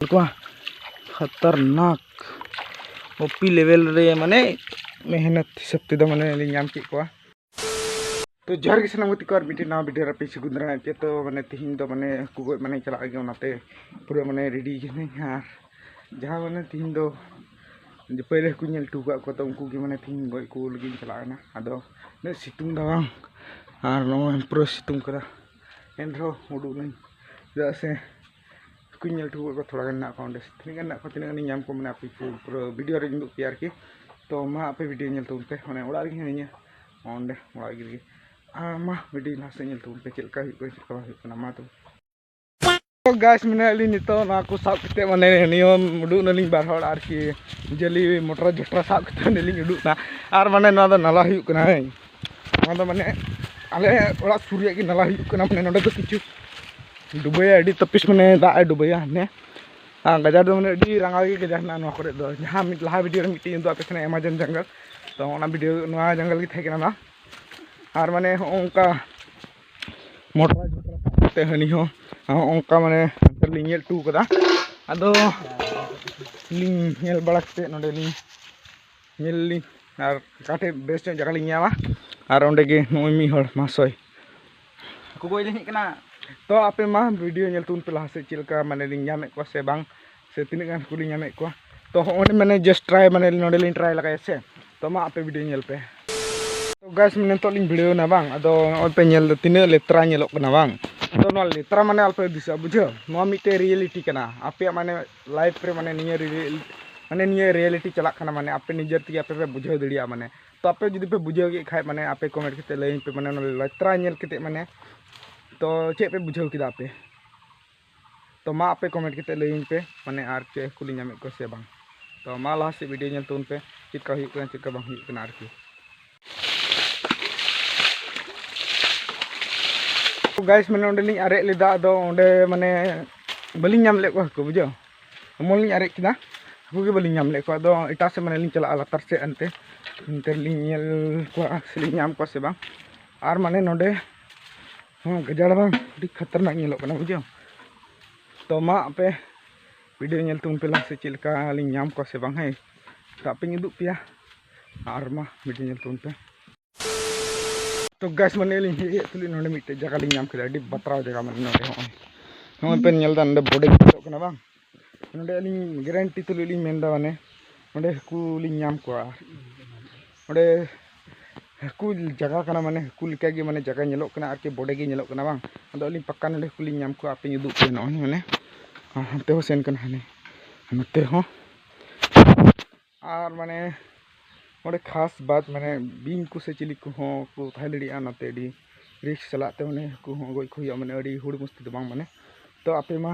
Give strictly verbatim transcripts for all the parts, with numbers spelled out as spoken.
ᱠᱚᱣᱟ ᱠᱷᱟᱛᱟᱨᱱᱟᱠ ᱳᱯᱤ ᱞᱮᱵᱮᱞ ᱨᱮ, ᱢᱟᱱᱮ ᱢᱮᱦᱱᱚᱛ ᱦᱤᱥᱟᱹᱵ ᱛᱮᱫᱚ ᱢᱟᱱᱮ ᱞᱤᱧ ᱧᱟᱢ ᱠᱮᱫ ᱠᱚᱣᱟ᱾ ᱛᱚ ᱡᱚᱦᱟᱨ ᱜᱮ ᱥᱟᱱᱟᱢ ᱜᱟᱛᱮ ᱠᱚ, ᱟᱨ ᱢᱤᱫᱴᱮᱱ ᱱᱟᱣᱟ ᱵᱷᱤᱰᱤᱭᱳ ᱨᱮ ᱟᱯᱮ ᱥᱟᱹᱜᱩᱱ ᱫᱟᱨᱟᱢ ᱯᱮ᱾ ᱛᱚ ᱢᱟᱱᱮ ᱛᱤᱦᱤᱧ ᱫᱚ ᱢᱟᱱᱮ ᱦᱟᱹᱠᱩ ᱜᱚᱡ ᱢᱟᱱᱮ ᱪᱟᱞᱟᱜ ᱜᱮ, ᱚᱱᱟᱛᱮ ᱯᱩᱨᱟᱹ ᱢᱟᱱᱮ ᱨᱮᱰᱤ ᱠᱟᱹᱱᱟᱹᱧ᱾ ᱟᱨ ᱡᱟᱦᱟᱸ ᱢᱟᱱᱮ ᱛᱤᱦᱤᱧ ᱫᱚ ᱡᱮ ᱯᱟᱹᱭᱞᱟᱹ ᱦᱟᱹᱠᱩᱧ ᱧᱮᱞ ᱦᱚᱴᱚ ᱟᱠᱟᱫ ᱠᱚᱣᱟ, ᱛᱚ ᱩᱱᱠᱩ ᱜᱮ ᱢᱟᱱᱮ ᱛᱤᱦᱤᱧ ᱜᱚᱡ ᱠᱚ ᱞᱟᱹᱜᱤᱫ ᱤᱧ ᱪᱟᱞᱟᱜ ᱠᱟᱱᱟ᱾ ᱟᱫᱚ ᱩᱱᱟᱹᱜ ᱥᱤᱛᱩᱝ ᱫᱟ ᱵᱟᱝ, ᱟᱨ ᱱᱚᱜᱼᱚᱭ ᱯᱩᱨᱟᱹ ᱥᱤᱛᱩᱝ ᱠᱟᱫᱟ, ᱮᱱ ᱨᱮᱦᱚᱸ ᱩᱰᱩᱠ ᱱᱟᱹᱧ, ᱪᱮᱫᱟᱜ ᱥᱮ ᱦᱟᱹᱠᱩᱧ ᱧᱮᱞ ᱦᱚᱴᱚ ᱟᱠᱟᱫ ᱠᱚᱣᱟ, ᱛᱷᱚᱲᱟ ᱜᱟᱱ ᱢᱮᱱᱟᱜ ᱠᱚᱣᱟ ᱚᱸᱰᱮ, ᱛᱤᱱᱟᱹᱜ ᱜᱟᱱ ᱢᱮᱱᱟᱜ ᱠᱚᱣᱟ, ᱛᱤᱱᱟᱹᱜ ᱜᱟᱱᱤᱧ ᱧᱟᱢ ᱠᱚᱣᱟ, ᱢᱟᱱᱮ ᱟᱯᱮ ᱯᱩ-, ᱯᱩᱨᱟᱹ ᱵᱷᱤᱰᱤᱭᱳ ᱨᱮᱧ ᱩᱫᱩᱜ ᱯᱮᱭᱟ ᱟᱨᱠᱤ᱾ ᱛᱚ ᱢᱟ ᱟᱯᱮ ᱵᱷᱤᱰᱤᱭᱳ ᱧᱮᱞ ᱛᱟᱵᱚᱱ ᱯᱮ, ᱢᱟᱱᱮ ᱚᱲᱟᱜ ᱨᱮᱜᱮ ᱦᱤᱱᱟᱹᱧᱟ, ᱚᱸᱰᱮ ᱚᱲᱟᱜ ᱨᱮᱜᱮ᱾ ᱟᱨ ᱢᱟ ᱵᱷᱤᱰᱤᱭᱳ ᱞᱟᱦᱟ ᱥᱮᱫ ᱧᱮᱞ ᱛᱟᱵᱚᱱ ᱯᱮ, ᱪᱮᱫ ᱞᱮᱠᱟ ᱦᱩᱭᱩᱜ ᱠᱟᱱᱟ, ᱪᱮᱫ ᱞᱮᱠᱟ ᱵᱟᱝ ᱦᱩᱭᱩᱜ ᱠᱟᱱᱟ, ᱢᱟ ᱛᱚᱵᱮ᱾ ᱛᱚ ᱜᱟᱭᱥ, ᱢᱮᱱᱟᱜ ᱞᱤᱧ ᱱᱤᱛᱚᱜ ᱱᱚᱣᱟ ᱠᱚ ᱥᱟᱵ ᱠᱟᱛᱮ, ᱢᱟᱱᱮ ᱱᱤᱭᱟᱹ ᱩᱰᱩᱠ ᱱᱟᱞᱤᱧ ᱵᱟᱨ ᱦᱚᱲ ᱟᱨᱠᱤ, ᱡᱟᱹᱞᱤ ᱢᱚᱴᱨᱟ ᱡᱚᱴᱨᱟ ᱥᱟᱵ ᱠᱟᱛᱮ ᱚᱸᱰᱮ ᱞᱤᱧ ᱩᱰᱩᱠ ᱱᱟ᱾ ᱟᱨ ᱢᱟᱱᱮ ᱱᱚᱣᱟ ᱫᱚ ᱱᱟᱞᱟ ᱦᱩᱭᱩᱜ ᱠᱟᱱᱟ, ᱦᱮᱸ, ᱱᱚᱣᱟ ᱫᱚ ᱢᱟᱱᱮ ᱟᱞᱮ ᱚᱲᱟᱜ ᱥᱩᱨ ᱨᱮᱭᱟᱜ ᱜᱮ ᱱᱟᱞᱟ ᱦᱩᱭᱩᱜ ᱠᱟᱱᱟ᱾ ᱢᱟᱱᱮ ᱱᱚᱸᱰᱮ ᱫᱚ ᱠᱤᱪᱷᱩ ᱰᱩᱵᱟᱹᱭᱟ, ᱟᱹᱰᱤ ᱛᱟᱹᱯᱤᱥ ᱢᱟᱱᱮ ᱫᱟᱜ ᱮ ᱰᱩᱵᱟᱹᱭᱟ, ᱦᱟᱱᱮ ᱟᱨ ᱜᱟᱡᱟᱲ ᱫᱚ ᱢᱟᱱᱮ ᱟᱹᱰᱤ ᱨᱟᱸᱜᱟᱣ ᱜᱮ ᱜᱟᱡᱟᱲ ᱦᱮᱱᱟᱜᱼᱟ ᱱᱚᱣᱟ ᱠᱚᱨᱮ ᱫᱚ᱾ ᱡᱟᱦᱟᱸ ᱢᱤᱫ ᱞᱟᱦᱟ ᱵᱷᱤᱰᱤᱭᱳ ᱨᱮ ᱢᱤᱫᱴᱮᱡ ᱤᱧ ᱩᱫᱩᱜ ᱟᱯᱮ ᱛᱟᱦᱮᱱᱟ ᱮᱢᱟᱡᱚᱱ ᱡᱟᱝᱜᱟᱞ, ᱛᱚ ᱚᱱᱟ ᱵᱷᱤᱰᱤᱭᱳ ᱱᱚᱣᱟ ᱡᱟᱝᱜᱟᱞ ᱜᱮ ᱛᱟᱦᱮᱸ ᱠᱟᱱᱟ ᱱᱚᱣᱟ᱾ ᱟᱨ ᱢᱟᱱᱮ ᱦᱚᱸᱜᱼᱚ ᱱᱚᱝᱠᱟ ᱢᱚᱴᱨᱟ ᱡᱷᱚᱴᱨᱟ ᱥᱟᱵ ᱠᱟᱛᱮ ᱦᱟᱹᱱᱤ ᱦᱚᱸ ᱦᱚᱸᱜᱼᱚ ᱱᱚᱝᱠᱟ ᱢᱟᱱᱮ ᱦᱟᱱᱛᱮ ᱞᱤᱧ ᱧᱮᱞ ᱦᱚᱴᱚ ᱠᱟᱫᱟ᱾ ᱟᱫᱚ ᱞᱤᱧ ᱧᱮᱞ ᱵᱟᱲᱟ ᱠᱟᱛᱮ ᱱᱚᱸᱰᱮ ᱞᱤᱧ ᱧᱮᱞ ᱞᱤᱧ ᱟᱨ ᱚᱠᱟ ᱴᱷᱮᱡ ᱵᱮᱥ ᱧᱚᱜ ᱡᱟᱭᱜᱟ ᱞᱤᱧ ᱧᱟᱢᱟ᱾ ᱟᱨ ᱚᱸᱰᱮ ᱜᱮ ᱱᱚᱜᱼᱚᱭ ᱢᱤᱫ ᱦᱚᱲ ᱢᱟᱦᱟᱥᱚᱭ ᱦᱟᱹᱠᱩ ᱜᱚᱡ ᱞᱤᱧ ᱦᱮᱡ ᱠᱟᱱᱟ᱾ ᱛᱚ ᱟᱯᱮ ᱢᱟ ᱵᱷᱤᱰᱤᱭᱳ ᱧᱮᱞ ᱛᱟᱵᱚᱱ ᱯᱮ ᱞᱟᱦᱟ ᱥᱮᱫ, ᱪᱮᱫ ᱞᱮᱠᱟ ᱢᱟᱱᱮ ᱞᱤᱧ ᱧᱟᱢᱮᱫ ᱠᱚᱣᱟ ᱥᱮ ᱵᱟᱝ, ᱥᱮ ᱛᱤᱱᱟᱹᱜ ᱜᱟᱱ ᱦᱟᱹᱠᱩ ᱞᱤᱧ ᱧᱟᱢᱮᱫ ᱠᱚᱣᱟ᱾ ᱛᱚ ᱦᱚᱸᱜᱼᱚᱭ ᱢᱟᱱᱮ just try, ᱢᱟᱱᱮ ᱱᱚᱸᱰᱮ ᱞᱤᱧ try ᱞᱮᱜᱟᱭᱟ ᱥᱮ᱾ ᱛᱚ ᱢᱟ ᱟᱯᱮ ᱵᱷᱤᱰᱤᱭᱳ ᱧᱮᱞ ᱯᱮ᱾ ᱛᱚ ᱜᱟᱭᱥ, ᱢᱟᱱᱮ ᱱᱤᱛᱚᱜ ᱞᱤᱧ ᱵᱷᱤᱲᱟᱹᱣ ᱮᱱᱟ ᱵᱟᱝ, ᱟᱫᱚ ᱱᱚᱜᱼᱚᱭ ᱯᱮ ᱧᱮᱞ ᱮᱫᱟ ᱛᱤᱱᱟᱹᱜ ᱞᱮᱛᱨᱟ ᱧᱮᱞᱚᱜ ᱠᱟᱱᱟ ᱵᱟᱝ᱾ ᱟᱫᱚ ᱱᱚᱣᱟ ᱞᱮᱛᱨᱟ ᱢᱟᱱᱮ ᱟᱞᱚᱯᱮ ᱫᱤᱥᱟᱹᱜᱼᱟ, ᱵᱩᱡᱷᱟᱹᱣ, ᱱᱚᱣᱟ ᱢᱤᱫᱴᱮᱡ ᱨᱤᱭᱮᱞᱤᱴᱤ ᱠᱟᱱᱟ᱾ ᱟᱯᱮᱭᱟᱜ ᱢᱟᱱᱮ ᱞᱟᱭᱤᱯᱷ ᱨᱮ ᱢᱟᱱᱮ ᱱᱤᱭᱟᱹ ᱨᱤᱭᱮᱞ-, ᱢᱟᱱᱮ ᱱᱤᱭᱟᱹ ᱨᱤᱭᱮᱞᱤᱴᱤ ᱪᱟᱞᱟᱜ ᱠᱟᱱᱟ, ᱢᱟᱱᱮ ᱟᱯᱮ ᱱᱤᱡᱮᱨ ᱛᱮᱜᱮ ᱟᱯᱮ ᱯᱮ ᱵᱩᱡᱷᱟᱹᱣ ᱫᱟᱲᱮᱭᱟᱜᱼᱟ᱾ ᱢᱟᱱᱮ ᱛᱚ ᱟᱯᱮ ᱡᱩᱫᱤ ᱯᱮ ᱵᱩᱡᱷᱟᱹᱣ ᱠᱮᱫ ᱠᱷᱟᱡ, ᱢᱟᱱᱮ ᱟᱯᱮ ᱠᱚᱢᱮᱱᱴ ᱠᱟᱛᱮ ᱞᱟᱹᱭᱟᱹᱧ ᱯᱮ, ᱢᱟᱱᱮ ᱚᱱᱟ ᱞᱮᱛᱨᱟ ᱧᱮᱞ ᱠᱟᱛᱮ ᱢᱟᱱᱮ ᱛᱚ ᱪᱮᱫ ᱯᱮ ᱵᱩᱡᱷᱟᱹᱣ ᱠᱮᱫᱟ ᱟᱯᱮ? ᱛᱚ ᱢᱟ ᱟᱯᱮ ᱠᱚᱢᱮᱱᱴ ᱠᱟᱛᱮ ᱞᱟᱹᱭᱟᱹᱧ ᱯᱮ, ᱢᱟᱱᱮ ᱟᱨ ᱪᱮᱫ ᱦᱟᱹᱠᱩ ᱞᱤᱧ ᱧᱟᱢᱮᱫ ᱠᱚᱣᱟ ᱥᱮ ᱵᱟᱝ᱾ ᱛᱚ ᱢᱟ ᱞᱟᱦᱟ ᱥᱮᱫ ᱵᱷᱤᱰᱤᱭᱳ ᱧᱮᱞ ᱛᱟᱵᱚᱱ ᱯᱮ, ᱪᱮᱫ ᱞᱮᱠᱟ ᱦᱩᱭᱩᱜ ᱠᱟᱱᱟ, ᱪᱮᱫ ᱞᱮᱠᱟ ᱵᱟᱝ ᱦᱩᱭᱩᱜ ᱠᱟᱱᱟ ᱟᱨᱠᱤ᱾ ᱜᱟᱭᱥ, ᱢᱟᱱᱮ ᱚᱸᱰᱮ ᱞᱤᱧ ᱟᱨᱮᱡ ᱞᱮᱫᱟ, ᱟᱫᱚ ᱚᱸᱰᱮ ᱢᱟᱱᱮ ᱵᱟᱹᱞᱤᱧ ᱧᱟᱢ ᱞᱮᱫ ᱠᱚᱣᱟ ᱦᱟᱹᱠᱩ, ᱵᱩᱡᱷᱟᱹᱣ᱾ ᱮᱢᱚᱱ ᱞᱤᱧ ᱟᱨᱮᱡ ᱠᱮᱫᱟ, ᱦᱟᱹᱠᱩ ᱜᱮ ᱵᱟᱹᱞᱤᱧ ᱧᱟᱢ ᱞᱮᱫ ᱠᱚᱣᱟ᱾ ᱟᱫᱚ ᱮᱴᱟᱜ ᱥᱮᱫ ᱢᱟᱱᱮ ᱞᱤᱧ ᱪᱟᱞᱟᱜᱼᱟ ᱞᱟᱛᱟᱨ ᱥᱮᱫ, ᱚᱱᱛᱮ, ᱚᱱᱛᱮ ᱨᱮᱞᱤᱧ ᱧᱮᱞ ᱠᱚᱣᱟ ᱥᱮᱞᱤᱧ ᱧᱟᱢ ᱠᱚᱣᱟ ᱥᱮ ᱵᱟᱝ᱾ ᱟᱨ ᱢᱟᱱᱮ ᱱᱚᱰᱮ ᱦᱚᱸ ᱜᱟᱡᱟᱲ ᱵᱟᱝ ᱟᱹᱰᱤ ᱠᱷᱟᱛᱟᱨᱱᱟᱠ ᱧᱮᱞᱚᱜ ᱠᱟᱱᱟ, ᱵᱩᱡᱷᱟᱹᱣ᱾ ᱛᱚ ᱢᱟ ᱟᱯᱮ ᱵᱷᱤᱰᱤᱭᱳ ᱧᱮᱞ ᱛᱟᱵᱚᱱ ᱯᱮ ᱞᱟᱦᱟ ᱥᱮ ᱪᱮᱫ ᱞᱮᱠᱟ ᱞᱤᱧ ᱧᱟᱢ ᱠᱚᱣᱟ ᱥᱮ ᱵᱟᱝ, ᱦᱮᱸ, ᱛᱚ ᱟᱯᱮᱧ ᱩᱫᱩᱜ ᱯᱮᱭᱟ᱾ ᱟᱨ ᱢᱟ ᱵᱷᱤᱰᱤᱭᱳ ᱧᱮᱞ ᱛᱟᱵᱚᱱ ᱯᱮ᱾ ᱛᱚ ᱜᱟᱭᱥ, ᱢᱟᱱᱮ ᱞᱤᱧ ᱦᱮᱡ ᱦᱮᱡ ᱛᱩᱞᱩᱡ ᱱᱚᱰᱮ ᱢᱤᱫᱴᱮᱡ ᱡᱟᱭᱜᱟ ᱞᱤᱧ ᱧᱟᱢ ᱠᱮᱫᱟ, ᱟᱹᱰᱤ ᱵᱟᱛᱨᱟᱣ ᱡᱟᱭᱜᱟ᱾ ᱢᱟᱱᱮ ᱱᱚᱰᱮ ᱦᱚᱸᱜᱼᱚᱭ, ᱱᱚᱜᱼᱚᱭ ᱯᱮ ᱧᱮᱞ ᱮᱫᱟ, ᱱᱚᱰᱮ ᱵᱚᱰᱮ ᱧᱮᱞᱚᱜ ᱠᱟᱱᱟ ᱵᱟᱝ? ᱱᱚᱰᱮ ᱟᱹᱞᱤᱧ ᱜᱮᱨᱮᱱᱴᱤ ᱛᱩᱞᱩᱡ ᱞᱤᱧ ᱢᱮᱱᱫᱟ, ᱢᱟᱱᱮ ᱱᱚᱰᱮ ᱦᱟᱹᱠᱩ ᱞᱤᱧ ᱧᱟᱢ ᱠᱚᱣᱟ᱾ ᱟᱨ ᱱᱚᱰᱮ ᱦᱟᱹᱠᱩ ᱡᱟᱭᱜᱟ ᱠᱟᱱᱟ, ᱢᱟᱱᱮ ᱦᱟᱹᱠᱩ ᱞᱮᱠᱟᱜᱮ, ᱢᱟᱱᱮ ᱡᱟᱭᱜᱟ ᱧᱮᱞᱚᱜ ᱠᱟᱱᱟ ᱟᱨᱠᱤ, ᱵᱚᱰᱮ ᱜᱮ ᱧᱮᱞᱚᱜ ᱠᱟᱱᱟ ᱵᱟᱝ? ᱟᱫᱚ ᱟᱹᱞᱤᱧ ᱯᱟᱠᱠᱟ ᱱᱚᱰᱮ ᱦᱟᱹᱠᱩ ᱞᱤᱧ ᱧᱟᱢ ᱠᱚᱣᱟ, ᱟᱯᱮᱧ ᱩᱫᱩᱜ ᱯᱮᱭᱟ᱾ ᱱᱚᱜᱼᱚᱭ ᱢᱟᱱᱮ ᱦᱟᱱᱛᱮ ᱦᱚᱸ ᱥᱮᱱ ᱠᱟᱱᱟ, ᱦᱟᱱᱮ ᱱᱚᱛᱮ ᱦᱚᱸ᱾ ᱟᱨ ᱢᱟᱱᱮ ᱚᱸᱰᱮ ᱠᱷᱟᱥ ᱵᱟᱛ, ᱢᱟᱱᱮ ᱵᱤᱧ ᱠᱚ ᱥᱮ ᱪᱤᱞᱤ ᱠᱚᱦᱚᱸ ᱠᱚ ᱛᱟᱦᱮᱸ ᱫᱟᱲᱮᱭᱟᱜᱼᱟ, ᱚᱱᱟᱛᱮ ᱟᱹᱰᱤ ᱨᱤᱠᱥ ᱥᱟᱞᱟᱜ ᱛᱮ ᱢᱟᱱᱮ ᱦᱟᱹᱠᱩ ᱦᱚᱸ ᱜᱚᱡ ᱠᱚ ᱦᱩᱭᱩᱜᱼᱟ, ᱢᱟᱱᱮ ᱟᱹᱰᱤ ᱦᱩᱲ ᱢᱩᱥᱛᱤ ᱫᱚ ᱵᱟᱝ᱾ ᱢᱟᱱᱮ ᱛᱚ ᱟᱯᱮ ᱢᱟ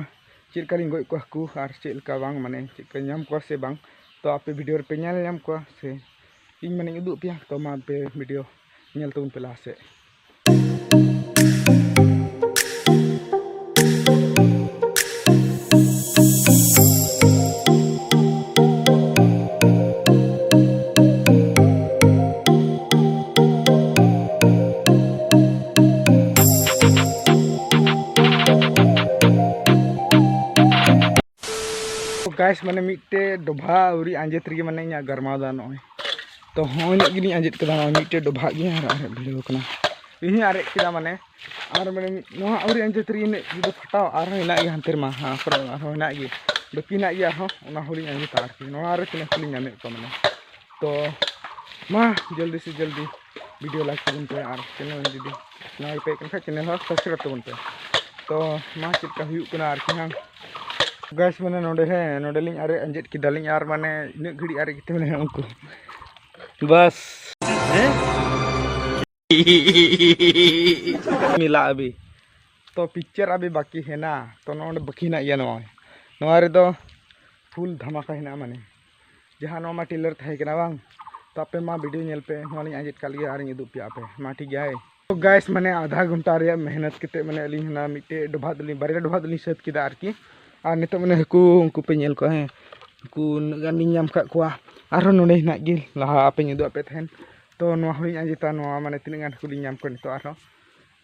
ᱪᱮᱫ ᱞᱮᱠᱟᱞᱤᱧ ᱜᱚᱡ ᱠᱚᱣᱟ ᱦᱟᱹᱠᱩ ᱟᱨ ᱪᱮᱫ ᱞᱮᱠᱟ ᱵᱟᱝ, ᱢᱟᱱᱮ ᱪᱮᱫ ᱞᱮᱠᱟ ᱧᱟᱢ ᱠᱚᱣᱟ ᱥᱮ ᱵᱟᱝ, ᱛᱚ ᱟᱯᱮ ᱵᱷᱤᱰᱤᱭᱳ ᱨᱮᱯᱮ ᱧᱮᱞ ᱧᱟᱢ ᱠᱚᱣᱟ ᱥᱮ ᱤᱧ ᱢᱟᱱᱮᱧ ᱩᱫᱩᱜ ᱯᱮᱭᱟ? ᱛᱚ ᱢᱟ ᱟᱯᱮ ᱵᱷᱤᱰᱤᱭᱳ ᱧᱮᱞ ᱛᱟᱵᱚᱱ ᱯᱮ ᱞᱟᱦᱟ ᱥᱮᱫ᱾ ᱜᱟᱭᱥ, ᱢᱟᱱᱮ ᱢᱤᱫᱴᱮᱡ ᱰᱚᱵᱷᱟᱜ ᱟᱹᱣᱨᱤ ᱟᱸᱡᱮᱫ ᱨᱮᱜᱮ ᱢᱟᱱᱮ ᱤᱧᱟᱹᱜ ᱜᱟᱨᱢᱟᱣ ᱫᱟ ᱱᱚᱜᱼᱚᱭ᱾ ᱛᱚ ᱦᱚᱸᱜᱼᱚᱭ ᱤᱱᱟᱹᱜ ᱜᱮᱞᱤᱧ ᱟᱸᱡᱮᱫ ᱠᱮᱫᱟ, ᱱᱚᱜᱼᱚᱭ ᱢᱤᱫᱴᱮᱡ ᱰᱚᱵᱷᱟᱜ ᱜᱮ ᱟᱨ ᱟᱨᱮᱡ ᱵᱷᱤᱲᱟᱹᱣ ᱠᱟᱱᱟ᱾ ᱤᱧ ᱦᱚᱸᱧ ᱟᱨᱮᱡ ᱠᱮᱫᱟ ᱢᱟᱱᱮ, ᱟᱨ ᱢᱟᱱᱮ ᱢᱤᱫ, ᱱᱚᱣᱟ ᱟᱹᱣᱨᱤ ᱟᱸᱡᱮᱫ ᱨᱮᱜᱮ ᱤᱱᱟᱹᱜ ᱡᱩᱫᱟᱹ ᱯᱷᱟᱴᱟᱣ ᱟᱨᱦᱚᱸ ᱦᱮᱱᱟᱜ ᱜᱮᱭᱟ ᱦᱟᱱᱛᱮ ᱨᱮᱢᱟ, ᱦᱮᱸ, ᱠᱚᱨᱮ ᱟᱨᱦᱚᱸ ᱦᱮᱱᱟᱜ ᱜᱮ, ᱵᱟᱹᱠᱤ ᱦᱮᱱᱟᱜ ᱜᱮᱭᱟ ᱟᱨᱦᱚᱸ, ᱚᱱᱟ ᱦᱚᱸᱞᱤᱧ ᱟᱸᱡᱮᱫᱟ ᱟᱨᱠᱤ᱾ ᱱᱚᱣᱟ ᱨᱮ ᱛᱤᱱᱟᱹᱜ ᱠᱚᱞᱤᱧ ᱧᱟᱢᱮᱫ ᱠᱚᱣᱟ ᱢᱟᱱᱮ᱾ ᱛᱚ ᱢᱟ ᱡᱚᱞᱫᱤ ᱥᱮ ᱡᱚᱞᱫᱤ ᱵᱷᱤᱰᱤᱭᱳ ᱞᱟᱭᱤᱠ ᱛᱟᱵᱚᱱ ᱯᱮ ᱟᱨ ᱪᱮᱱᱮᱞ ᱡᱩᱫᱤ ᱱᱟᱣᱟ ᱜᱮᱯᱮ ᱦᱮᱡ ᱠᱟᱱ ᱠᱷᱟᱡ ᱪᱮᱱᱮᱞ ᱦᱚᱸ ᱥᱟᱵᱥᱠᱨᱟᱭᱤᱵ ᱛᱟᱵᱚᱱ ᱯᱮ᱾ ᱛᱚ ᱢᱟ ᱪᱮᱫ ᱞᱮᱠᱟ ᱦᱩᱭᱩᱜ ᱠᱟᱱᱟ ᱟᱨᱠᱤ ᱦᱟᱸᱜ᱾ ᱜᱟᱭᱥ, ᱢᱟᱱᱮ ᱱᱚᱰᱮ, ᱦᱮᱸ, ᱱᱚᱰᱮ ᱞᱤᱧ ᱟᱨᱮᱡ ᱟᱸᱡᱮᱫ ᱠᱮᱫᱟᱞᱤᱧ ᱟᱨ ᱢᱟᱱᱮ ᱤᱱᱟᱹᱜ ᱜᱷᱟᱹᱲᱤᱡ ᱟᱨᱮᱡ ᱠᱟᱛᱮ ᱢᱟᱱᱮ ᱩᱱᱠᱩ ᱵᱟᱥ᱾ ᱦᱮᱸ? ᱢᱤᱞᱟ ᱟᱵᱤ᱾ ᱛᱚ ᱯᱤᱠᱪᱟᱨ ᱟᱵᱤ ᱵᱟᱠᱤ ᱦᱮᱱᱟ᱾ ᱛᱚ ᱱᱚᱰᱮ ᱵᱟᱠᱤ ᱦᱮᱱᱟᱜ ᱜᱮᱭᱟ ᱱᱚᱜᱼᱚᱭ᱾ ᱱᱚᱣᱟ ᱨᱮᱫᱚ ᱯᱷᱩᱞ ᱫᱷᱟᱢᱟᱠᱟ ᱦᱮᱱᱟᱜᱼᱟ ᱢᱟᱱᱮ᱾ ᱡᱟᱦᱟᱸ ᱱᱚᱣᱟ ᱢᱟ ᱴᱮᱞᱟᱨ ᱛᱟᱦᱮᱸ ᱠᱟᱱᱟ ᱵᱟᱝ? ᱛᱚ ᱟᱯᱮ ᱢᱟ ᱵᱷᱤᱰᱤᱭᱳ ᱧᱮᱞ ᱯᱮ, ᱱᱚᱣᱟ ᱞᱤᱧ ᱟᱸᱡᱮᱫ ᱠᱟᱜ ᱞᱮᱜᱮ ᱟᱨᱤᱧ ᱩᱫᱩᱜ ᱯᱮᱭᱟ ᱟᱯᱮ ᱢᱟ, ᱴᱷᱤᱠ ᱜᱮᱭᱟ᱾ ᱦᱮᱸ, ᱛᱚ ᱜᱟᱭᱥ, ᱢᱟᱱᱮ ᱟᱫᱷᱟ ᱜᱷᱚᱱᱴᱟ ᱨᱮᱭᱟᱜ ᱢᱮᱦᱱᱚᱛ ᱠᱟᱛᱮ ᱢᱟᱱᱮ ᱟᱹᱞᱤᱧ ᱦᱟᱱᱟ ᱢᱤᱫᱴᱮᱡ ᱰᱚᱵᱷᱟᱜ ᱫᱚᱞᱤᱧ, ᱵᱟᱨᱭᱟ ᱰᱚᱵᱷᱟᱜ ᱫᱚᱞᱤᱧ ᱥᱟᱹᱛ ᱠᱮᱫᱟ ᱟᱨᱠᱤ᱾ ᱟᱨ ᱱᱤᱛᱚᱜ ᱢᱟᱱᱮ ᱦᱟᱹᱠᱩ ᱩᱱᱠᱩ ᱯᱮ ᱧᱮᱞ ᱠᱚᱣᱟ, ᱦᱮᱸ, ᱩᱱᱠᱩ ᱩᱱᱟᱹᱜ ᱜᱟᱱ ᱞᱤᱧ ᱧᱟᱢ ᱠᱟᱜ ᱠᱚᱣᱟ᱾ ᱟᱨᱦᱚᱸ ᱱᱚᱰᱮ ᱦᱮᱱᱟᱜ ᱜᱮ, ᱞᱟᱦᱟ ᱟᱯᱮᱧ ᱩᱫᱩᱜ ᱟᱯᱮ ᱛᱟᱦᱮᱱ᱾ ᱛᱚ ᱱᱚᱣᱟ ᱦᱚᱸᱞᱤᱧ ᱟᱸᱡᱮᱫᱟ, ᱱᱚᱣᱟ ᱢᱟᱱᱮ ᱛᱤᱱᱟᱹᱜ ᱜᱟᱱ ᱦᱟᱹᱠᱩ ᱞᱤᱧ ᱧᱟᱢ ᱠᱚᱣᱟ ᱱᱤᱛᱚᱜ ᱟᱨᱦᱚᱸ᱾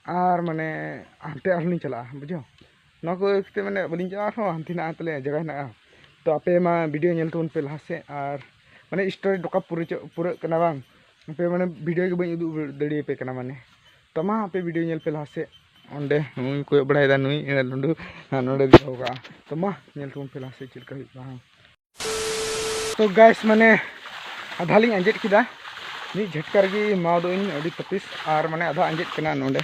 ᱟᱨ ᱢᱟᱱᱮ ᱦᱟᱱᱛᱮ ᱟᱨᱦᱚᱸ ᱞᱤᱧ ᱪᱟᱞᱟᱜᱼᱟ, ᱵᱩᱡᱷᱟᱹᱣ᱾ ᱱᱚᱣᱟ ᱠᱚ ᱤᱭᱟᱹ ᱠᱟᱛᱮ ᱢᱟᱱᱮ ᱵᱟᱹᱞᱤᱧ ᱪᱟᱞᱟᱜᱼᱟ ᱟᱨᱦᱚᱸ, ᱦᱟᱱᱛᱮ ᱱᱟᱜ ᱛᱟᱞᱮ ᱡᱟᱭᱜᱟ ᱦᱮᱱᱟᱜᱼᱟ᱾ ᱛᱚ ᱟᱯᱮ ᱢᱟ ᱵᱷᱤᱰᱤᱭᱳ ᱧᱮᱞ ᱛᱟᱵᱚᱱ ᱯᱮ ᱞᱟᱦᱟ ᱥᱮᱫ, ᱟᱨ ᱢᱟᱱᱮ ᱥᱴᱳᱨᱤ ᱰᱚᱠᱟ ᱯᱩᱨᱟᱹ ᱪᱚ-, ᱯᱩᱨᱟᱹᱜ ᱠᱟᱱᱟ ᱵᱟᱝ? ᱟᱯᱮ ᱢᱟᱱᱮ ᱵᱷᱤᱰᱤᱭᱳ ᱜᱮ ᱵᱟᱹᱧ ᱩᱫᱩᱜ ᱫᱟᱲᱮᱭᱟᱯᱮ ᱠᱟᱱᱟ ᱢᱟᱱᱮ᱾ ᱛᱚ ᱢᱟ ᱟᱯᱮ ᱵᱷᱤᱰᱤᱭᱳ ᱧᱮᱞ ᱯᱮ ᱞᱟᱦᱟ ᱥᱮᱫ᱾ ᱚᱸᱰᱮ ᱱᱩᱭ ᱠᱚᱭᱚᱜ ᱵᱟᱲᱟᱭᱮᱫᱟ, ᱱᱩᱭ ᱞᱩᱸᱰᱩ ᱟᱨ ᱱᱚᱸᱰᱮ ᱫᱚᱦᱚ ᱠᱟᱜᱼᱟ᱾ ᱛᱚ ᱢᱟ ᱧᱮᱞ ᱛᱟᱵᱚᱱ ᱯᱮ ᱞᱟᱦᱟ ᱥᱮᱫ ᱪᱮᱫ ᱞᱮᱠᱟ ᱦᱩᱭᱩᱜ ᱠᱟᱱᱟ᱾ ᱛᱚ ᱜᱟᱭᱥ, ᱢᱟᱱᱮ ᱟᱫᱷᱟ ᱞᱤᱧ ᱟᱸᱡᱮᱫ ᱠᱮᱫᱟ ᱢᱤᱫ ᱡᱷᱟᱴᱠᱟ ᱨᱮᱜᱮ, ᱮᱢᱟᱣᱟᱫᱟᱹᱧ ᱟᱹᱰᱤ ᱛᱟᱹᱯᱤᱥ᱾ ᱟᱨ ᱢᱟᱱᱮ ᱟᱫᱷᱟ ᱟᱸᱡᱮᱫ ᱠᱟᱱᱟ ᱱᱚᱸᱰᱮ,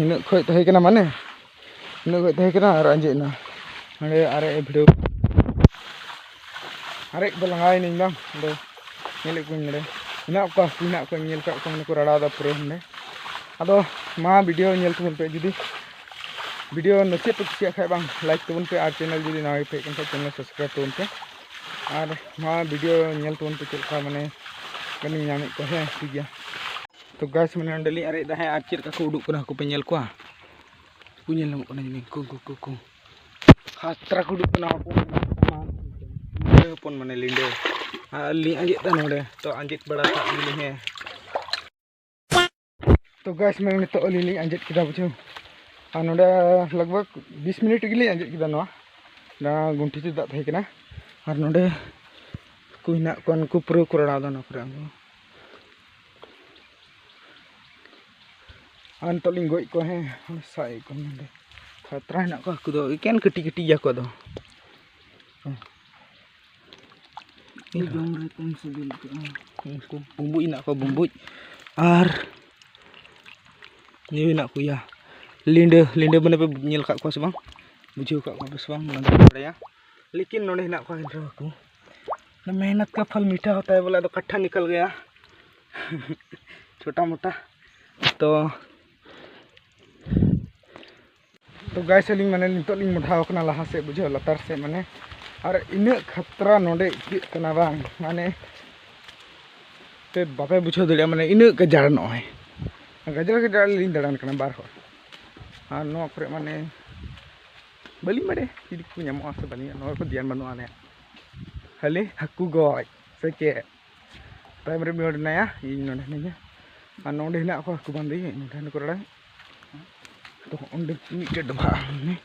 ᱤᱱᱟᱹᱜ ᱠᱷᱚᱡ ᱛᱟᱦᱮᱸ ᱠᱟᱱᱟ, ᱢᱟᱱᱮ ᱤᱱᱟᱹᱜ ᱠᱷᱚᱡ ᱛᱟᱦᱮᱸ ᱠᱟᱱᱟ ᱟᱨ ᱟᱸᱡᱮᱫ ᱮᱱᱟ᱾ ᱱᱚᱸᱰᱮ ᱟᱨᱮᱡ ᱮ ᱵᱷᱤᱲᱟᱹᱣ, ᱟᱨᱮᱡ ᱫᱚ ᱞᱟᱸᱜᱟᱭᱮᱱᱟᱹᱧ ᱵᱟᱝ᱾ ᱚᱸᱰᱮ ᱧᱮᱞᱮᱫ ᱠᱚᱣᱟᱹᱧ ᱱᱚᱸᱰᱮ ᱢᱮᱱᱟᱜ ᱠᱚᱣᱟ, ᱦᱟᱹᱠᱩ ᱢᱮᱱᱟᱜ ᱠᱚᱣᱟ, ᱧᱮᱞ ᱠᱟᱜ ᱠᱚᱣᱟ, ᱢᱟᱱᱮ ᱠᱚ ᱨᱟᱲᱟᱣᱫᱟ ᱯᱩᱨᱟᱹ ᱱᱚᱸᱰᱮ᱾ ᱟᱫᱚ ᱢᱟ ᱵᱷᱤᱰᱤᱭᱳ ᱧᱮᱞ ᱛᱟᱵᱚᱱ ᱯᱮ, ᱡᱩᱫᱤ ᱵᱷᱤᱰᱤᱭᱳ ᱱᱟᱥᱮᱭᱟᱜ ᱯᱮ ᱠᱩᱥᱤᱭᱟᱜ ᱠᱷᱟᱡ ᱵᱟᱝ, ᱞᱟᱭᱤᱠ ᱛᱟᱵᱚᱱ ᱯᱮ, ᱟᱨ ᱪᱮᱱᱮᱞ ᱡᱩᱫᱤ ᱱᱟᱣᱟ ᱜᱮ ᱯᱮ ᱦᱮᱡ ᱠᱟᱱ ᱠᱷᱟᱡ ᱪᱮᱱᱮᱞ ᱥᱟᱵᱥᱠᱨᱟᱭᱤᱵ ᱛᱟᱵᱚᱱ ᱯᱮ᱾ ᱟᱨ ᱱᱚᱣᱟ ᱵᱷᱤᱰᱤᱭᱳ ᱧᱮᱞ ᱛᱟᱵᱚᱱ ᱯᱮ ᱪᱮᱫ ᱞᱮᱠᱟ ᱢᱟᱱᱮ ᱜᱟᱱᱤᱧ ᱧᱟᱢᱮᱫ ᱠᱚᱣᱟ᱾ ᱦᱮᱸ, ᱴᱷᱤᱠ ᱜᱮᱭᱟ᱾ ᱛᱚ ᱜᱟᱭᱥ, ᱢᱟᱱᱮ ᱚᱸᱰᱮ ᱞᱤᱧ ᱟᱨᱮᱡ ᱫᱟ, ᱦᱮᱸ, ᱟᱨ ᱪᱮᱫ ᱞᱮᱠᱟ ᱠᱚ ᱩᱰᱩᱠ ᱠᱟᱱᱟ ᱦᱟᱹᱠᱩ ᱯᱮ ᱧᱮᱞ ᱠᱚᱣᱟ? ᱠᱚ ᱧᱮᱞ ᱧᱟᱢᱚᱜ ᱠᱟᱱᱟ ᱡᱟᱹᱱᱤᱡ, ᱠᱚ, ᱠᱚ, ᱠᱚ, ᱠᱚ᱾ ᱠᱷᱟᱛᱨᱟ ᱠᱚ ᱩᱰᱩᱠ ᱠᱟᱱᱟ ᱦᱚᱯᱚᱱ, ᱦᱚᱯᱚᱱ, ᱢᱟᱱᱮ ᱞᱤᱸᱰᱟᱹ᱾ ᱟᱨ ᱞᱤᱧ ᱟᱸᱡᱮᱫ ᱫᱟ ᱱᱚᱰᱮ, ᱛᱚ ᱟᱸᱡᱮᱫ ᱵᱟᱲᱟ ᱠᱟᱜ ᱜᱮᱞᱤᱧ, ᱦᱮᱸ᱾ ᱛᱚ ᱜᱟᱭᱥ, ᱢᱟᱱᱮ ᱱᱤᱛᱚᱜ ᱟᱹᱞᱤᱧ ᱞᱤᱧ ᱟᱸᱡᱮᱫ ᱠᱮᱫᱟ, ᱵᱩᱡᱷᱟᱹᱣ᱾ ᱟᱨ ᱱᱚᱰᱮ ᱞᱟᱜᱽ ᱵᱷᱟᱜᱽ ᱵᱤᱥ ᱢᱤᱱᱤᱴ ᱜᱮᱞᱤᱧ ᱟᱸᱡᱮᱫ ᱠᱮᱫᱟ ᱱᱚᱣᱟ᱾ ᱱᱚᱣᱟ ᱜᱩᱱᱴᱷᱤ ᱛᱮ ᱫᱟᱜ ᱛᱟᱦᱮᱸ ᱠᱟᱱᱟ᱾ ᱟᱨ ᱱᱚᱰᱮ ᱠᱚ ᱦᱮᱱᱟᱜ ᱠᱚᱣᱟ, ᱱᱩᱠᱩ ᱯᱩᱨᱟᱹ ᱠᱚ ᱨᱟᱲᱟᱣ ᱫᱟ ᱱᱚᱣᱟ ᱠᱚᱨᱮ᱾ ᱟᱨ ᱱᱤᱛᱚᱜ ᱞᱤᱧ ᱜᱚᱡ ᱠᱚᱣᱟ, ᱦᱮᱸ, ᱥᱟᱵ ᱮᱫ ᱠᱚᱣᱟ ᱱᱚᱰᱮ᱾ ᱠᱷᱟᱛᱨᱟ ᱦᱮᱱᱟᱜ ᱠᱚᱣᱟ ᱦᱟᱹᱠᱩ ᱫᱚ, ᱮᱠᱮᱱ ᱠᱟᱹᱴᱤᱡ ᱠᱟᱹᱴᱤᱡ ᱜᱮᱭᱟ ᱠᱚ ᱟᱫᱚ᱾ ᱡᱚᱢ ᱨᱮ ᱠᱚᱢ ᱥᱤᱵᱤᱞ ᱠᱚᱜᱼᱟ᱾ ᱩᱱᱠᱩ ᱵᱩᱢᱵᱩᱡ ᱦᱮᱱᱟᱜ ᱠᱚᱣᱟ, ᱵᱩᱢᱵᱩᱡ᱾ ᱟᱨ ᱤᱭᱟᱹ ᱦᱮᱱᱟᱜ ᱠᱚ ᱜᱮᱭᱟ, ᱞᱤᱸᱰᱟᱹ, ᱞᱤᱸᱰᱟᱹ ᱢᱟᱱᱮ ᱯᱮ ᱧᱮᱞ ᱟᱠᱟᱫ ᱠᱚᱣᱟ ᱥᱮ ᱵᱟᱝ? ᱵᱩᱡᱷᱟᱹᱣ ᱟᱠᱟᱫ ᱠᱚᱣᱟ ᱯᱮ ᱥᱮ ᱵᱟᱝ? ᱵᱟᱝ ᱵᱟᱲᱟᱭᱟ, ᱞᱮᱠᱤᱱ ᱱᱚᱰᱮ ᱦᱮᱱᱟᱜ ᱠᱚᱣᱟ ᱮᱱ ᱨᱮᱦᱚᱸ ᱦᱟᱹᱠᱩ᱾ ᱢᱮᱦᱱᱚᱛ ᱠᱟ ᱯᱷᱚᱞ ᱢᱤᱴᱷᱟ ᱦᱳᱛᱟ ᱦᱟᱭ ᱵᱚᱞᱮ, ᱟᱫᱚ ᱠᱟᱴᱷᱟ ᱱᱤᱠᱟᱞ ᱜᱟᱭᱟ ᱪᱷᱳᱴᱟ ᱢᱳᱴᱟ᱾ ᱛᱚ, ᱛᱚ ᱜᱟᱭᱥ, ᱟᱹᱞᱤᱧ ᱢᱟᱱᱮ ᱱᱤᱛᱚᱜ ᱞᱤᱧ ᱢᱚᱰᱷᱟᱣ ᱠᱟᱱᱟ ᱞᱟᱦᱟ ᱥᱮᱫ, ᱵᱩᱡᱷᱟᱹᱣ, ᱞᱟᱛᱟᱨ ᱥᱮᱫ ᱢᱟᱱᱮ᱾ ᱟᱨ ᱤᱱᱟᱹᱜ ᱠᱷᱟᱛᱨᱟ ᱱᱚᱰᱮ ᱟᱹᱭᱠᱟᱹᱜ ᱠᱟᱱᱟ ᱵᱟᱝ, ᱢᱟᱱᱮ ᱯᱮ ᱵᱟᱯᱮ ᱵᱩᱡᱷᱟᱹᱣ ᱫᱟᱲᱮᱭᱟᱜᱼᱟ, ᱢᱟᱱᱮ ᱤᱱᱟᱹᱜ ᱜᱟᱡᱟᱲ ᱱᱚᱜᱼᱚᱭ᱾ ᱜᱟᱡᱟᱲ ᱜᱟᱡᱟᱲ ᱞᱤᱧ ᱫᱟᱬᱟᱱ ᱠᱟᱱᱟ ᱵᱟᱨ ᱦᱚᱲ᱾ ᱟᱨ ᱱᱚᱣᱟ ᱠᱚᱨᱮ ᱢᱟᱱᱮ ᱵᱟᱹᱞᱤᱧ ᱵᱟᱲᱟᱭᱟ ᱪᱤᱞᱤ ᱠᱚ ᱧᱟᱢᱚᱜᱼᱟ ᱥᱮ ᱵᱟᱹᱞᱤᱧ, ᱱᱚᱣᱟ ᱠᱚ ᱫᱷᱮᱭᱟᱱ ᱵᱟᱹᱱᱩᱜᱼᱟ ᱟᱞᱮᱭᱟᱜ᱾ ᱠᱷᱟᱹᱞᱤ ᱦᱟᱹᱠᱩ ᱜᱚᱡ ᱥᱮ ᱪᱮᱫ? ᱛᱟᱭᱚᱢ ᱨᱮ ᱢᱤᱫ ᱦᱚᱲ ᱦᱮᱱᱟᱭᱟ, ᱤᱧ ᱱᱚᱰᱮ ᱦᱤᱱᱟᱹᱧᱟ᱾ ᱟᱨ ᱱᱚᱰᱮ ᱦᱮᱱᱟᱜ ᱠᱚᱣᱟ ᱦᱟᱹᱠᱩ ᱵᱟᱸᱫᱮ, ᱱᱚᱰᱮ ᱦᱮᱱᱟᱜ ᱠᱚ ᱨᱟᱲᱟ᱾ ᱛᱚ ᱚᱸᱰᱮ ᱢᱤᱫᱴᱮᱡ ᱰᱚᱵᱷᱟᱜ ᱢᱮᱱᱟᱭᱟ᱾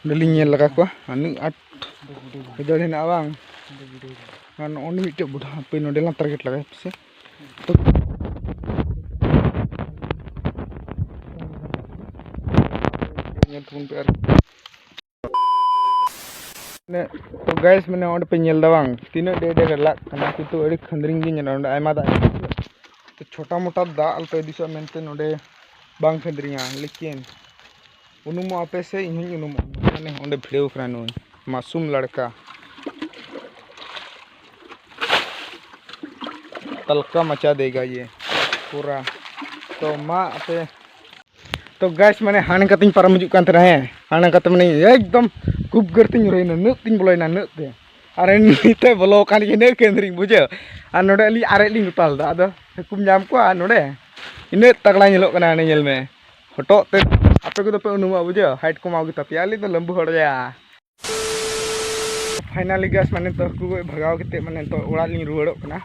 ᱚᱸᱰᱮᱞᱤᱧ ᱧᱮᱞ ᱞᱟᱜᱟ ᱠᱚᱣᱟ, ᱟᱹᱱᱤᱡ ᱟᱸᱴ ᱦᱤᱫᱟᱹᱲ ᱦᱮᱱᱟᱜᱼᱟ ᱵᱟᱝ? ᱟᱨ ᱱᱚᱜᱼᱚ ᱱᱩᱭ ᱢᱤᱫᱴᱮᱡ ᱵᱩᱰᱷᱟ ᱦᱟᱯᱮ ᱱᱚᱸᱰᱮ ᱞᱟᱝ ᱴᱟᱨᱜᱮᱴ ᱞᱟᱜᱟᱭ ᱯᱮᱥᱮ᱾ ᱛᱚ ᱧᱮᱞ ᱛᱟᱵᱚᱱ ᱯᱮ ᱟᱨ ᱢᱟᱱᱮ, ᱛᱚ ᱜᱟᱭᱥ, ᱢᱟᱱᱮ ᱚᱸᱰᱮ ᱯᱮ ᱧᱮᱞ ᱮᱫᱟ ᱵᱟᱝ, ᱛᱤᱱᱟᱹᱜ ᱰᱷᱮᱨ ᱰᱷᱮᱨ ᱞᱟᱜ ᱠᱟᱱᱟ, ᱠᱤᱱᱛᱩ ᱟᱹᱰᱤ ᱠᱷᱟᱹᱱᱫᱽᱨᱤᱝ ᱜᱮ ᱧᱮᱞᱚᱜᱼᱟ᱾ ᱚᱸᱰᱮ ᱟᱭᱢᱟ ᱫᱟᱜ ᱦᱮᱱᱟᱜᱼᱟ᱾ ᱛᱚ ᱪᱷᱳᱴᱟ ᱢᱳᱴᱟ ᱫᱟᱜ ᱟᱞᱚᱯᱮ ᱤᱫᱤ ᱥᱚᱜᱼᱟ ᱢᱮᱱᱛᱮ ᱱᱚᱸᱰᱮ ᱵᱟᱝ ᱠᱷᱟᱹᱱᱫᱽᱨᱤᱝᱟ, ᱞᱮᱠᱤᱱ ᱩᱱᱩᱢᱚᱜ ᱟᱯᱮ ᱥᱮ ᱤᱧ ᱦᱚᱸᱧ ᱩᱱᱩᱢᱚᱜᱼᱟ᱾ ᱢᱟᱱᱮ ᱚᱸᱰᱮ ᱵᱷᱤᱲᱟᱹᱣ ᱠᱟᱱᱟ ᱱᱩᱭ ᱢᱟᱥᱩᱢ ᱞᱟᱲᱠᱟ, ᱛᱟᱞᱠᱟ ᱢᱟᱪᱟ ᱫᱮᱜᱟ ᱭᱮ ᱯᱩᱨᱟ᱾ ᱛᱚ ᱢᱟ ᱟᱯᱮ, ᱛᱚ ᱜᱟᱭᱥ, ᱢᱟᱱᱮ ᱦᱟᱱᱮ ᱠᱟᱛᱮᱧ ᱯᱟᱨᱚᱢ ᱦᱤᱡᱩᱜ ᱠᱟᱱ ᱛᱟᱦᱮᱱᱟ, ᱦᱮᱸ, ᱦᱟᱱᱮ ᱠᱟᱛᱮ ᱢᱟᱱᱮ ᱮᱠᱫᱚᱢ ᱠᱩᱵ ᱜᱟᱹᱨ ᱛᱤᱧ ᱧᱩᱨᱦᱟᱹᱭᱮᱱᱟ, ᱱᱟᱹᱜ ᱛᱤᱧ ᱵᱚᱞᱚᱭᱮᱱᱟ, ᱱᱟᱹᱜ ᱛᱮ᱾ ᱟᱨ ᱱᱤᱛᱚᱜ ᱵᱚᱞᱚ ᱟᱠᱟᱱ ᱜᱮ ᱤᱱᱟᱹ ᱠᱷᱟᱹᱱᱫᱽᱨᱤᱝ, ᱵᱩᱡᱷᱟᱹᱣ᱾ ᱟᱨ ᱱᱚᱰᱮ ᱟᱹᱞᱤᱧ ᱟᱨᱮᱡ ᱞᱤᱧ ᱜᱚᱴᱟ ᱞᱮᱫᱟ, ᱟᱫᱚ ᱦᱟᱹᱠᱩᱢ ᱧᱟᱢ ᱠᱚᱣᱟ᱾ ᱟᱨ ᱱᱚᱰᱮ ᱤᱱᱟᱹᱜ ᱛᱟᱜᱲᱟ ᱧᱮᱞᱚᱜ ᱠᱟᱱᱟ, ᱦᱟᱱᱮ ᱧᱮᱞ ᱢᱮ ᱦᱚᱴᱚᱜ ᱛᱮ᱾ ᱟᱯᱮ ᱠᱚᱫᱚ ᱯᱮ ᱩᱱᱩᱢᱚᱜᱼᱟ, ᱵᱩᱡᱷᱟᱹᱣ, ᱦᱟᱭᱤᱴ ᱠᱚᱢᱟᱣ ᱜᱮ ᱛᱟᱯᱮᱭᱟ, ᱟᱹᱞᱤᱧ ᱫᱚ ᱞᱟᱹᱢᱵᱩ ᱦᱚᱲ ᱜᱮᱭᱟ᱾ ᱯᱷᱟᱭᱱᱟᱞᱤ ᱜᱟᱭᱥ, ᱢᱟᱱᱮ ᱱᱤᱛᱚᱜ ᱦᱟᱹᱠᱩ ᱜᱚᱡ ᱵᱷᱟᱜᱟᱣ ᱠᱟᱛᱮᱫ ᱢᱟᱱᱮ ᱱᱤᱛᱚᱜ ᱚᱲᱟᱜ ᱞᱤᱧ ᱨᱩᱣᱟᱹᱲᱚᱜ ᱠᱟᱱᱟ᱾